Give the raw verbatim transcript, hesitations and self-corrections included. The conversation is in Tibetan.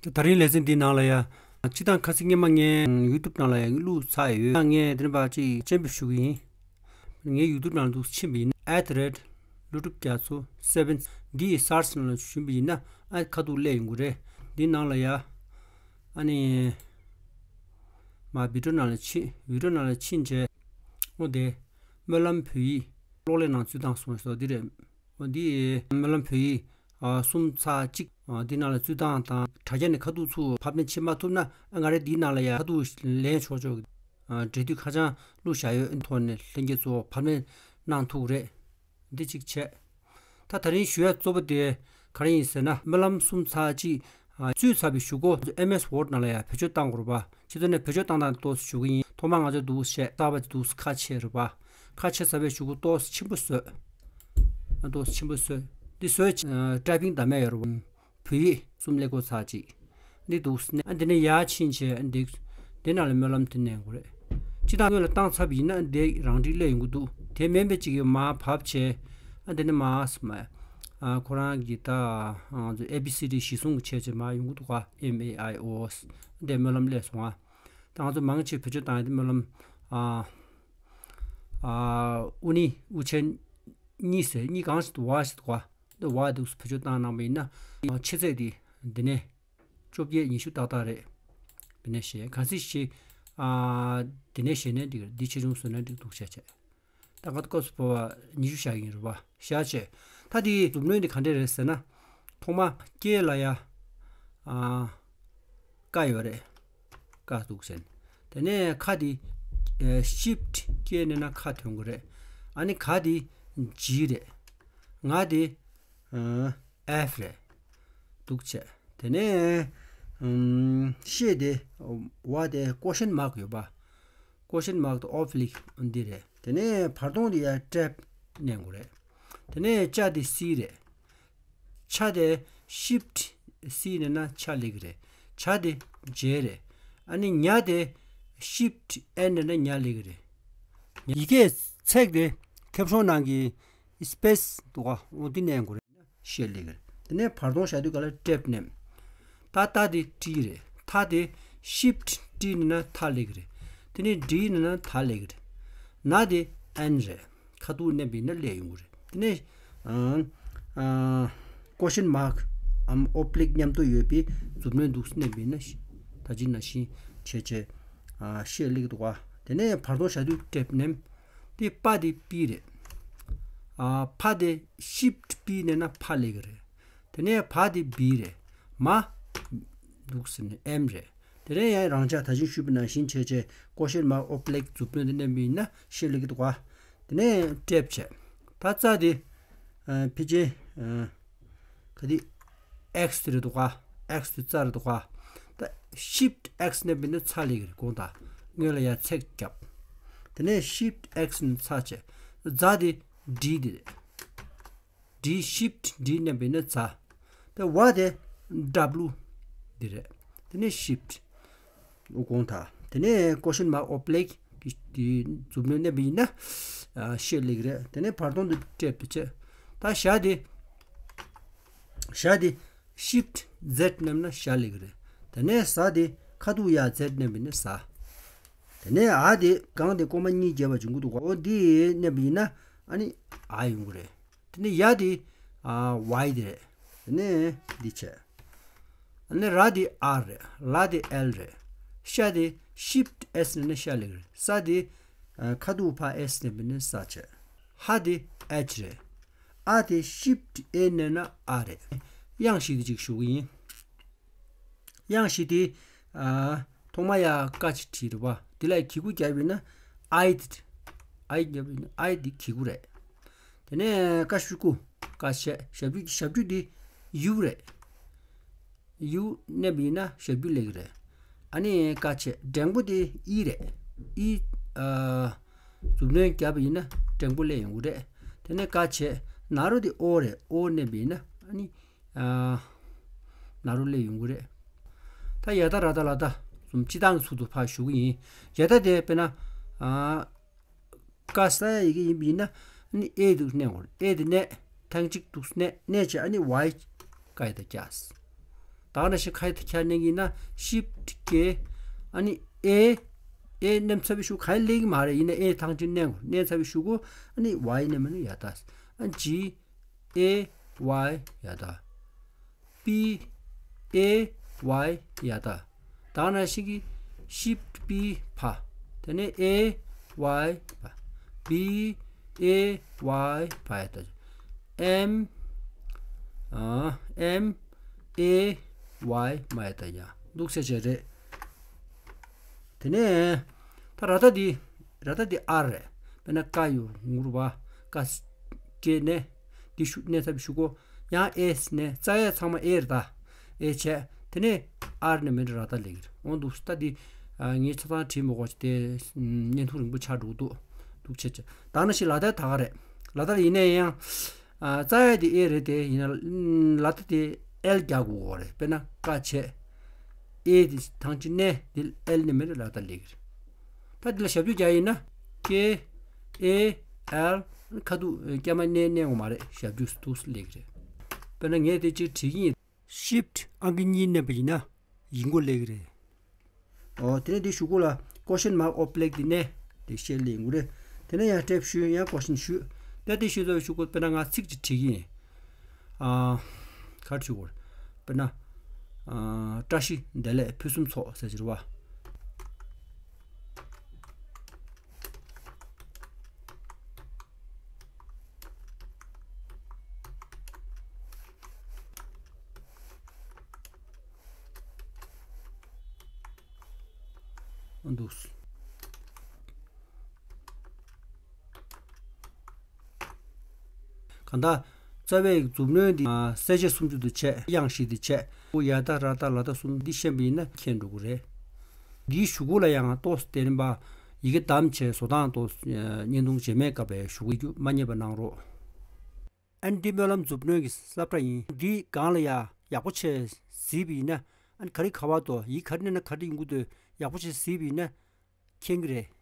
ད་ད་རིང་ལེ་ཚན་འདིའི་ནང་ལ་ཡ། སྤྱིར་བཏང་ཁ་སང་སྔོན་མ་ངས་ཡུ་ཊུབ་ནང་ལ་ཡ་བླུགས་ཚར་ཡོད། ངས་དེ་འདྲ་ཅིག་སྤྱན་འབུལ་ཞུ་གི་ཡིན། ངའི་ཡུ་ཊུབ་ནང་ལ་འདུག་ཕྱིན་པ་ཡིན་ན། at the rate ལོ་དྲུག་བརྒྱ་ཚོ་seven འདི་ཡི་search ནང་ལ་ཞུས་པ་ཡིན་ན། ཨ་ཁ་ཐུག་སླེབས་ཡོང་གི་རེད། འདིའི་ནང་ལ་ཡ། ཨ་ནི། མ་བི་ཌི་ཡོ་ནང་ལ་ཕྱིན། བི་ཌི་ཡོ་ནང་ལ་ཕྱིན་བྱས། འོ་དེ། སྨོན་ལམ་བོད་ཡིག་གློག་ཀླད་ནང་བཙུད་སྟངས་གསུངས་སོ་འདི་རེད། འོ་འདི། སྨོན་ལམ་བོད་ཡིག་ཨ་གསུམ་ཚེག་གཅིག་ཨ་འདི་ནང་ལ་བཙུད་སྟངས་དང་དྲ་རྒྱ་ནས་ཁ་ཐུག་ཚུར་ཕབ་ལེན་བྱེད་མ་ཐུབ་ན། ཨ་ང་རའི་འདིའི་ནང་ལ་ཡ་ཁ་ཐུག་ལེན་ཆོག་ཆོག་ཨ་འབྲེལ་མཐུད་ཁ་བྱང་བླུགས་བཞག་ཡོད། ཐོག་ནས་ལྷན་རྒྱས་ཚོ་ཕབ་ལེན་གནང་ཐུབ་རེད། འདི་གཅིག་བྱས། ད་ད་རིང་ཞུ་ཡ་གཙོ་བོ་དེ་ག་རེ་ཡིན་ཟེར་ན། སྨོན་ལམ་གསུམ་ཚེག་གཅིག་ཨ་བཙུད་ཚར་བའི་གཞུག་གུ་ཨེམ་ཨེས་ཝར་ཌི་ནང་ལ་ཡ་བེད་སྤྱོད་གཏང་དགོས་རེད་པ། སྤྱི་ཚོགས་ནས་བེད་སྤྱོད་གཏང་སྟངས་ཏོག་ཙམ་ཞུ་གི་ཡིན། ཐོག་མར་ང་ཚོས་འདུག་བཤད་གསར་པ་འདུག་ཁ་ཕྱེ་རེད་པ། ཁ་ཕྱེ་ཚར་བའི་གཞུག་གུ་ཏོག་ཙམ་ཆེན་པོ་བཟོས། ཨ་ཏོག་ཙམ་ཆེན་པོ་བཟོས། འདི་བཟོས། ཨ་ཊའི་པིང་ད་མེད་ཡོད་རེད་པ། བོད་ཡིག་གསུམ་ཀླད་ཀོར་ཚེག་གཅིག་འདི་འདུག་ནས། ཨ་འདི་ནས་ཡར་ཕྱིན་བྱས་འདི། འདི་ནང་ལ་སྨོན་ལམ་དེ་ནས་དགོས་རེད། སྤྱིར་བཏང་སྔོན་ལ་བཏང་ཚར་བ་ཡིན་ན་འདི་རང་འགྲིག་སླེབས་ཡོང་གི་འདུག་དེ་མིན་པའི་གཅིག་གིས་མར་བབས་བྱས། ཨ་འདི་ནས་མར་སྨ། ཨ་ཁོ་རང་གི་ད་ང་ཚོ་ཨེ་བི་སི་ཌི་གཞི་བཟུང་གི་བྱས་བྱས་མར་ཡོང་གི་འདུག་ག་ཨེམ་ཨེ་ཨའི་ཨོ་ཨེས། འདི་སྨོན་ལམ་སླེབས་སོང་ཨ། ད་ང་ཚོ་མང་ཆེ་བེད་སྤྱོད་བཏང་ཡ་དེ་སྨོན་ལམ། ཨ། ཨ། དབུ་ནི་དབུ་ཅན་གཉིས་ཟེར་གཉིས་གང་ཞིག་ཏུ་བ་ཞིག་ཏུ་བ། འདི་བ་དེ་བེད་སྤྱོད་བཏང་གནང་བ་ཡིན་ན། ཆེ་ཚད་དེ་འདི་ནས་བཅོ་བརྒྱད་ཉི་ཤུ་ཏག་ཏག་རེད། འདི་ནས་བཤད་གང་སྲིད་ཞིག་ཨ། འདི་ནས་བཤད་ནས་འགྲིག་འདི་ཆེ་ཆུང་བཟོས་ན་འགྲིག་འདུག་བཤད་བྱས། ད་ག་སྐབས་སུ་བབས་པ་ཉི་ཤུ་བཞག་གི་ཡིན་རེད་པ། བཞག་བྱས། ད་དེའི་མཛུབ་གནོན་དེ་ག་འདྲས་རེད་ཟེར་ན། ཐོག་མ་ཀེ་ལ་ཡ། ཨ། ཀ་ཡོད་རེད། ཀ་འདུག་ཟེར། དེ་ནས་ཁ་དེ། ཨ་ཤིཕ་ཊི་ཀེ་ནས་ན་ཁ་ཐོན་གི་རེད། ཨ་ནི་ག་དེ་ཇི་རེད། ང་དེ། ཨ་ཨེཕ་རེད། འདུག་བྱས། དེ་ནས་ཨམ་ཤེ་དེ་བ་དེ་ཀོ་ཤན་མཱག་ཡོད་པ། ཀོ་ཤན་མཱག་དང་ཨོབ་ལིག་འདི་རེད། དེ་ནས་བར་སྟོང་དེ་ཡ་ཊེབ་མནན་དགོས་རེད། དེ་ནས་ཅ་དེ་སི་རེད། ཆ་དེ་ཤིཕ་ཊི་སི་ནས་ན་ཆ་སླེབས་ཀྱི་རེད། ཇ་དེ་ཇེ་རེད། ཨ་ནི་ཉ་དེ་ཤིཕ་ཊི་ཨེན་ནས་ན་ཉ་སླེབས་ཀྱི་རེད། ཡི་གེ་ཚེག་དེ་ཁེབ་ཤོང་ནང་གི་སི་པེ་སི་འདུག་ག་འོ་འདི་མནན་དགོས་རེད། ཤེ་སླེབས་ཀྱི་རེད། དེ་ནས་བར་སྟོང་བཞག་དུས་ག་ལ་ཊེབ་མནན། ད་ད་དེ་ཊི་རེད། ཐ་དེ་ཤིཕ་ཊི་ཊི་ནས་ན་ཐ་སླེབས་ཀྱི་རེད། དེ་ནས་ཌི་ནས་ན་ད་སླེབས་ཀྱི་རེད། ན་དེ་ཨེན་རེད། ཁ་ཐུག་མནན་པ་ཡིན་ན་སླེབས་ཡོང་གི་རེད། དེ་ནས་ཨ་ཨ་ཀོ་ཤན་མཱག་ཨམ་ཨོབ་ལིག་མཉམ་དུ་ཡོད་པའི་མཛུབ་གནོན་འདུག་མནན་པ་ཡིན་ན་ཤི། ད་ཅི་ནང་བཞིན་བྱས་བྱས་ཨ་ཤེ་སླེབས་ཀྱི་འདུག་ག་དེ་ནས་བར་སྟོང་བཞག་དུས་ཊེབ་མནན། དེ་པ་དེ་པི་རེད། ཨ་ཕ་དེ་ཤིཕ་ཊི་པི་ནས་ན་ཕ་སླེབས་ཀྱི་རེད། དེ་ནས་བ་དེ་བི་རེད། མ་འདུག་ཟེར་ནས་ཨེམ་རེད། དེ་ནས་ཡང་རང་འཇགས་ད་ཅི་ཞུས་པ་ནང་བཞིན་བྱས་བྱས་ཀོ་ཤན་མཱག་ཨོབ་ལིག་མཛུབ་གནོན་དེ་མནན་པ་ཡིན་ན་ཤེ་སླེབས་ཀྱི་འདུག་ག་དེ་ནས་ཊེབ་བྱས། ད་ཙ་དེ་ཨ་ཕལ་ཆེར་ཨ་ག་དེ་ཨེག་སི་དེ་རེད་འདུག་ག་ཨེག་སི་དེ་ཙ་རེད་འདུག་ག་ད་ཤིཕ་ཊི་ཨེག་སི་མནན་པ་ཡིན་ན་ཚ་སླེབས་ཀྱི་རེད། དགོངས་དག་སྔོན་ལ་ཡ་ཚེག་བརྒྱབ། དེ་ནས་ཤིཕ་ཊི་ཨེག་སི་ནས་ཚ་བྱས། ཛ་དེ་ཌི་དེ་རེད། ཌི་ཤིཕ་ཊི་ཌི་མནན་པ་ཡིན་ན་ཛ། དེ་བ་དེ་ཌབ་ལུ་འདི་རེད། དེ་ནས་ཤིཕ་ཊི་འོ་དགོངས་དག་དེ་ནས་ཀོ་ཤན་མཱག་ཨོབ་ལིག་གི་འདི་མཛུབ་གནོན་མནན་པ་ཡིན་ན་ཨ་ཤེ་སླེབས་ཀྱི་རེད། དེ་ནས་བར་སྟོང་དུ་ཊེབ་དུ་བྱས། ད་ཞ་དེ་ཞ་དེ་ཤིཕ་ཊི་ཛེཌ་མནན་ན་ཞ་སླེབས་ཀྱི་རེད། དེ་ནས་ཟ་དེ་ཁ་ཐུག་ཡ་ཛེཌ་མནན་པ་ཡིན་ན་ཟ། དེ་ནས་འ་དེ་གང་དེ་ཀོ་མ་གཉིས་བརྒྱབ་པ་བྱུང་གི་འདུག་ག་འོ་འདི་མནན་པ་ཡིན་ན་ཨ་ནི་འ་ཡོང་གི་རེད། དེ་ནས་ཡ་དེ་ཨ་ཝའི་དེ་རེད། དེ་ནས་འདི་བྱས། དེ་ནས་ར་དེ་ཨར་རེད། ལ་དེ་ཨེལ་རེད། ཤ་དེ་ཤིཕ་ཊི་ཨེས་ནས་ན་ཤ་སླེབས་རེད། ས་དེ་ཨ་ཁ་ཐུག་ཕ་ཨེས་ནས་མི་ནས་ས་བྱས། ཧ་དེ་ཨེཆ་རེད། ཨ་དེ་ཤིཕ་ཊི་ཨེ་ནས་ན་ཨ་རེད། དབྱངས་བཞི་དེ་ཅིག་ཞུ་གི་ཡིན། དབྱངས་བཞི་དེ། ཨ། ཐོག་མ་ཡ་ཀ་ཅིག་བྲིས་རེད་པ། དེ་ལ་གི་གུ་རྒྱབ་ཡོད་ན་ཨའི་དེ། ཨའི་རྒྱབ་ཡོད་ན་ཨའི་དེ་གི་གུ་རེད། དེ་ནས་ཀ་ཤུ་གུ། ཀ་ཤ་ཞབས་ཀྱུ་ཞབས་ཀྱུ་དེ་ཡུ་རེད། ཡུ་མནན་པ་ཡིན་ན་ཞབས་ཀྱུ་སླེབས་ཀྱི་རེད། ཨ་ནི་ཀ་ཆེ་འགྲེང་བུ་དེ་ཨི་རེད། ཨི། ཨ། མཛུབ་གནོན་རྒྱབ་པ་ཡིན་ན་འགྲེང་བུ་སླེབས་ཡོང་གི་རེད། དེ་ནས་ཀ་ཆེ་ན་རོ་དེ་ཨོ་རེད། ཨོ་མནན་པ་ཡིན་ན་ཨ་ནི། ཨ། ན་རོ་སླེབས་ཡོང་གི་རེད། ད་ཡ་ད་ར་ད་ལ་ད་གསུམ་སྤྱི་བཏང་གི་ཚུལ་དུ་ཕར་ཞུ་གི་ཡིན། ཡ་ད་དེ་དཔེར་ན། ཨ། ཀ་ས་ཡ་ཡི་གེ་ཡིན་པ་ཡིན་ན་ཨ་ནི་ཨེ་འདུག་མནན་དགོས་རེད། ཨེ་དེ་མནན། ཐེངས་གཅིག་འདུག་མནན། མནན་བྱས་ཨ་ནི་ཝའི་ཀ་ཡ་ད་བཀྱགས། ད་ག་ནང་བཞིན་ཁ་ཡི་ཁ་མནན་གྱི་ཡིན་ན་Shift K ཨ་ནི་A A མནན་ཚར་བའི་གཞུག་ག་ཡི་སླེབས་ཀྱི་མ་རེད། ཡིན་ན་A ཐང་ཅིག་མནན་དགོས། མནན་ཚར་བའི་གཞུག་གུ་ཨ་ནི་Y མནན་མ་ནི་ཡ་ད། ཨ་G A Y ཡ་ད། B A Y ཡ་ད། ད་ག་ནང་བཞིན་གྱི་Shift B ཕ། དེ་ནས་A Y ཕ། B A Y ཕ་ཡ་ད། M ཨ་M A Y མ་ཡ་ད་ཡ། འདུག་སེ་བྱས་རེད། དེ་ནས་ད་ར་ད་འདི་ར་ད་འདི་R རེད། དཔེར་ན་ཀ་ཡོད་ངུར་བ་ཀ་སྐྱེས་ནས་འདི་ཤུ་གནས་ཚབ་ཤུ་གོ། ཡང་S ནས་རྩ་ཡ་ཚང་མ་A རེད་ད། A བྱས། དེ་ནས་R ནས་མེད་ར་ད་ལེགས་རེད། འོང་འདུག་ད་འདི་ངས་ཆ་ཚང་བྲིས་མ་དགོས་ཅི་དེ་བརྙན་ཐུང་རིང་པོ་ཆགས་འགྲོ་གི་འདུག་འདུག་བྱས་བྱས་ད་ནང་བཞིན་ལ་ད་ད་ག་རེད། ལ་ད་ཡིན་ན་ཡང་། རྩ་ཡ་དེ་A རེད་དེ་ཡིན་ན་ལ་ད་དེ་L རྒྱག་དགོས་རེད། དཔེར་ན་ཀ་བྱས། A དེ་ཐང་ཅིག་གནས་དེ་L ནས་མེད་ལ་ད་ལེགས་རེད། ད་དེ་ལ་ཞབས་ཀྱུ་རྒྱག་ཡིན་ན་K A L ཁ་ཐུག་སྐྱ་མ་གནས་གནས་འོང་མ་རེད། ཞབས་ཀྱུ་ཐུག་ལེགས་རེད། དཔེར་ན་ངས་དེ་ཅིག་བྲིས་ཀྱི་ཡིན། Shift ཨང་ཀི་གཉིས་མནན་པ་ཡིན་ན་ཡིན་གོ་ལེགས་རེད། ཨོ་དེ་ནས་འདི་གཞུག་གུ་ལ་question mark oblique དེ་ནས་དེ་བཤད་ལེ་ཡིན་གོ་རེད། དེ་ནས་ཡང་ཊེབ་ཞུས། ཡང་question ཞུས། དེ་དེ་ཞུས་ཚར་བའི་གཞུག་གུ་དཔེར་ན་ང་ཚིག་ཅིག་བྲིས་ཀྱི་ཡིན། ཨ་ག་རེ་ཞུ་དགོས་རེད། དཔེར་ན་ཨ་བཀྲ་ཤིས་བདེ་ལེགས་ཕུན་སུམ་ཚོགས་ཟེར་གྱི་རེད་བ། འདུག་གང་ལྟར་རྩ་བའི་མཛུབ་གནོན་འདི་གསལ་བྱེད་སུམ་ཅུ་དེ་བྱས། དབྱངས་བཞི་དེ་བྱས། ཨུ་ཡ་ད་ར་ད་ལ་ད་གསུམ་འདི་ཤེས་པ་ཡིན་ན་མཁྱེན་འགྲོ་གི་རེད། འདིའི་གཞུག་གུ་ལ་ཡང་ཏོག་ཙམ་དེ་རིམ་པ་ཡི་གེ་བདམས་བྱས་བཟོ་སྟངས་ཏོག་ཙམ་བརྙན་ཐུང་རྗེས་མའི་སྐབས་པའི་གཞུག་གུ་རྒྱུ་མ་བསྙེལ་བ་གནང་རོགས། ཨན་འདི་སྨོན་ལམ་མཛུབ་གནོན་གྱི་སློབ་གྲྭ་ཡིན། འདིའི་སྒང་ལ་ཡ་ཡག་པོ་བྱས་གཟིགས་པ་ཡིན་ན། ཨན་ག་རེ་ག་བ་དོ་ཡི་ག་རེ་ནས་ན་ག་རེ་ཡིན་དགོས་དོ་ཡག་པོ་བྱས་གཟིགས་པ་ཡིན་ན་མཁྱེན་གྱི་རེད།